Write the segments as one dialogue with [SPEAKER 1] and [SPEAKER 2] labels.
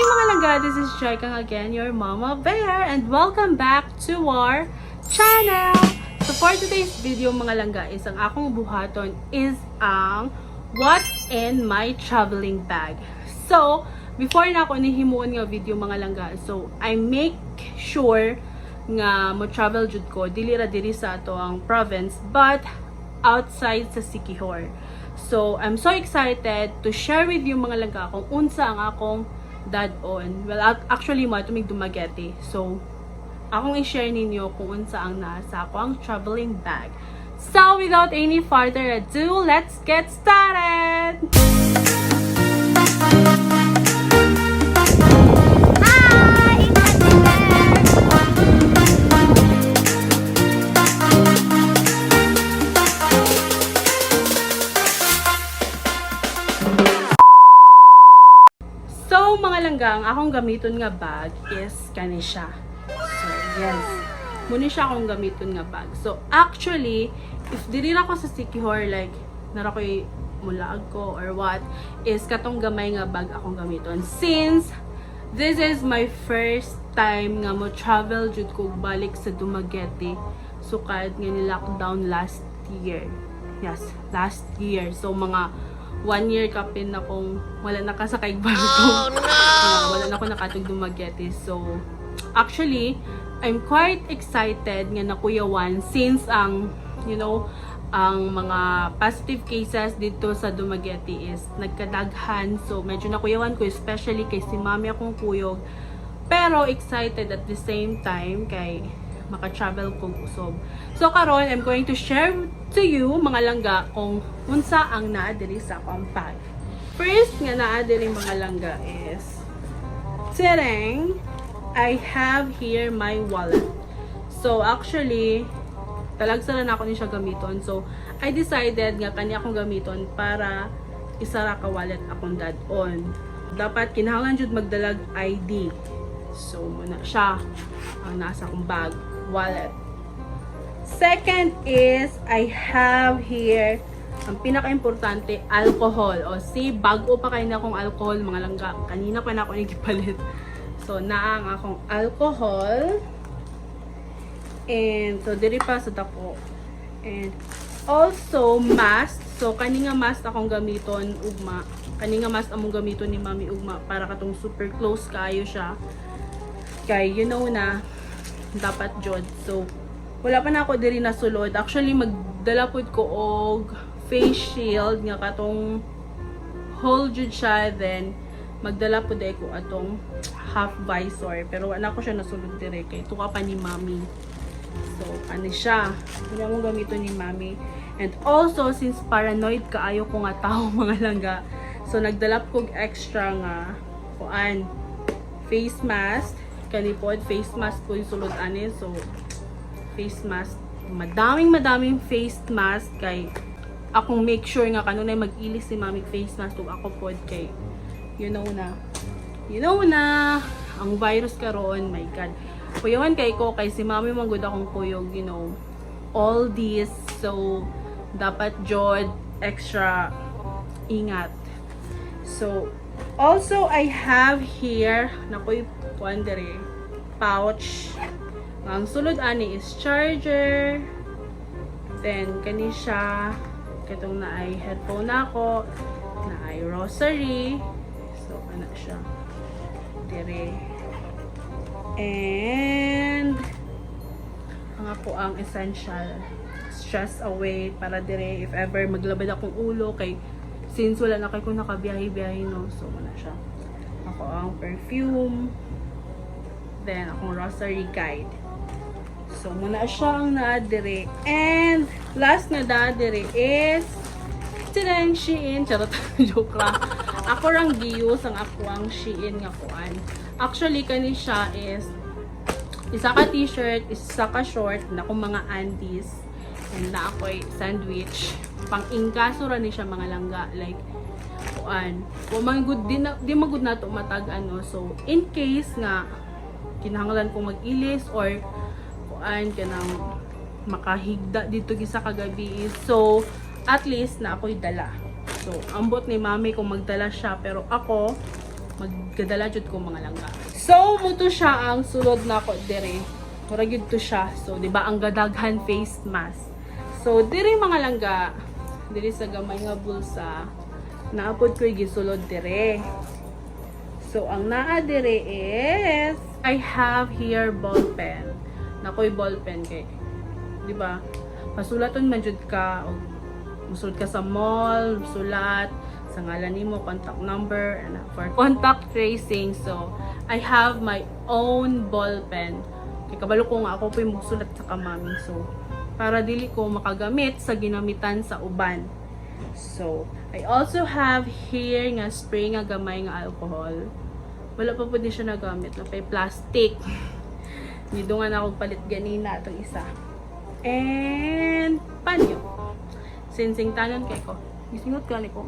[SPEAKER 1] Mga langga! This is Joykang again, your Mama Bear, and welcome back to our channel! So for today's video, mga langga, is ang akong buhaton is ang what's in my traveling bag. So, before na ako nihimuon nga video, mga langga, so I make sure nga mo travel jud ko dili ra diri sa ato ang province but outside sa Siquijor. So, I'm so excited to share with you, mga langga, kung unsa ang akong dad-on. Well, actually mo tumig Dumaguete. So, akong i-share ninyo kung unsa ang nasa ako ang traveling bag. So, without any further ado, let's get started!
[SPEAKER 2] Hi! It's Ate Bear!
[SPEAKER 1] So, mga langga, ang akong gamiton nga bag is kani siya. So, yes. Muni siya akong gamiton nga bag. So, actually, if diri ra ko sa Siquijor, like, nara ko'y mulaag ko or what, is katong gamay nga bag akong gamiton. Since this is my first time nga mo travel jud ko balik sa Dumaguete sukad nga ni lockdown last year. Yes, last year. So, mga one year kapin na kung wala nakasakay barko. Oh, no! Wala na ako nakatug Dumaguete. So, actually, I'm quite excited nga nakuyawan since ang, ang mga positive cases dito sa Dumaguete is nagkadaghan. So, medyo nakuyawan ko, especially kay si mami akong kuyog. Pero excited at the same time kay maka-travel kog usob. So karon I'm going to share to you, mga langga, kung unsa ang naa diri sa akong bag. First nga naa diri, mga langga, is Tereng, I have here my wallet. So actually, talagsa na ako ni siya gamiton. So I decided nga kani akong gamiton para isa ra ka wallet akong dad-on. Dapat kinahanglan jud magdalag ID. So muna siya ang nasa akong bag, wallet. Second is I have here ang pinaka-importante, alcohol. O see, bago pa kay na akong alcohol, mga langga. Kanina pa na ako nagipalit. So, naa ang akong alcohol. And, so, diri pa sa dako. And, also, mask. So, kani nga mask akong gamiton ugma. Kani nga mask among gamiton ni Mami ugma para katong super close kaayo siya. Kay, you know na, dapat jud. So, wala pa na ako diri nasulod. Actually, magdala pud ko og face shield nga katong whole jud siya. Then, magdala pud ko atong half visor. Pero wala ko siya nasulod dire kay tuka pa ni Mami. So, ano siya? Wala mong gamiton ni Mami. And also, since paranoid kaayo ko nga tao, mga langga, so nagdala kog extra nga kuan, face mask. Kani pod, face mask ko yung sulod ani. So, face mask. Madaming madaming face mask kay akong make sure nga kanunay mag-ilis si Mami face mask ug ako pod kay you know na. You know na ang virus karon, my God. Kuyawan kay ko kay si Mami man gud akong kuyog, all this. So dapat jud extra ingat. So also I have here nakoy kuan dere, pouch. Ang sulod ani is charger. Then kani siya katong naay headphone nako, naay rosary. So ana siya. Dire. And ang ako ang essential stress away para dire if ever maglabad akong ulo kay since wala na kay kung nakabiyahe-biyahe, no. So wala siya. Ako ang perfume. Then akong rosary guide. So muna siya ang naa dire. And last na naa dire is Tireng Shein. Charot, joke lang. Ako rang gi-use ang ako ang Shein nga kuan. Actually, kani siya is isa ka t-shirt, isa ka short, na akong mga undies, and na ako'y sandwich. Pang ingkaso ra ni siya, mga langga. Like, kuan. Kung man good, di, na, di magud na to matag ano. So, in case nga kinahanglan kong mag-ilis or kuan kanang makahigda dito gisa kagabi, so at least na ako'y dala. So ambot ni Mami kung magdala siya, pero ako Maggadala jud ko, mga langga. So, mao to siya ang sulod nako dire. Mura gyud to siya. So, di ba ang gadaghan face mask? So, dire, mga langga, dire sa gamay nga bulsa, naa pod ko'y gisulod dire. So, ang naa dire is, I have here ball pen. Naa ko'y ball pen kay, di ba? Pasulaton man jud ka, o musulod ka sa mall, sulat sa ngalan nimo, contact number, and for contact tracing. So, I have my own ball pen. Kay kabalo ko nga ako po'y musulat sa kamami. So, para dili ko makagamit sa ginamitan sa uban. So, I also have here nga spray nga gamay nga alcohol. Wala pa po din siya nagamit. Napay plastic. Nidungan ako palit ganina atong isa. And panyo. Sinsing tanon kay ko. Gisingot gani ko.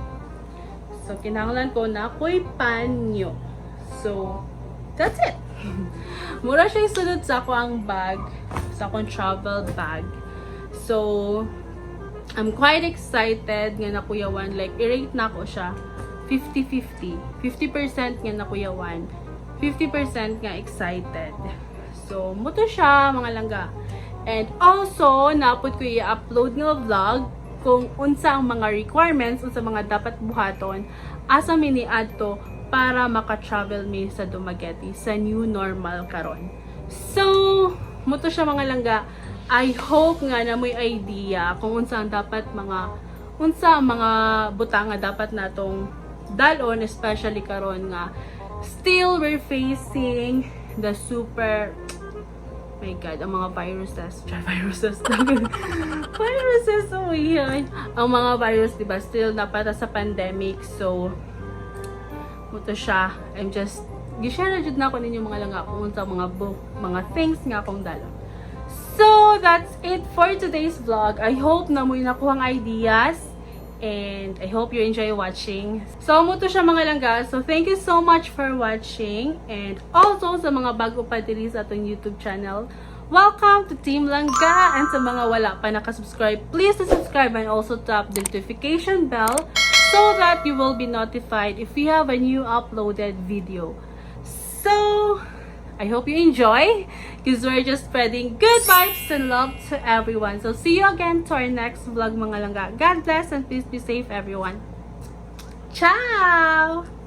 [SPEAKER 1] So, kinahanglan ko naa ko'y panyo. So, that's it. Mura siya sulod sa akoang bag, sa akong travel bag. So, I'm quite excited nga nakuyawan. Like, i-rate nako siya 50-50. 50% nga nakuyawan. 50% nga excited. So, mao to siya, mga langga. And also, naa pod ko i-upload nga vlog kung unsa ang mga requirements, unsa mga dapat buhaton, asa mi ni adto para maka-travel mi sa Dumaguete sa new normal karon. So, mao to siya, mga langga. I hope nga naa mo'y idea kung unsa ang dapat mga unsa ang mga butang nga dapat natong dalon, especially karon nga still we're facing the super, my God, ang mga viruses, char, viruses, viruses, oh yeah. Ang mga virus, di ba, still naa pa ta sa pandemic, so, mao to siya, I'm just, gi-share na jud nako ninyo, mga langga, kung unsa mga book, mga things nga akong dala. So, that's it for today's vlog. I hope naa mo'y nakuhang ideas and I hope you enjoy watching. So, mao to siya, mga langga. So, thank you so much for watching. And also, sa mga bago pa diri sa atong YouTube channel, welcome to Team Langga! And sa mga wala pa nakasubscribe, please to subscribe and also tap the notification bell so that you will be notified if we have a new uploaded video. So, I hope you enjoy because we're just spreading good vibes and love to everyone. So, see you again to our next vlog, mga langga. God bless and please be safe, everyone. Ciao!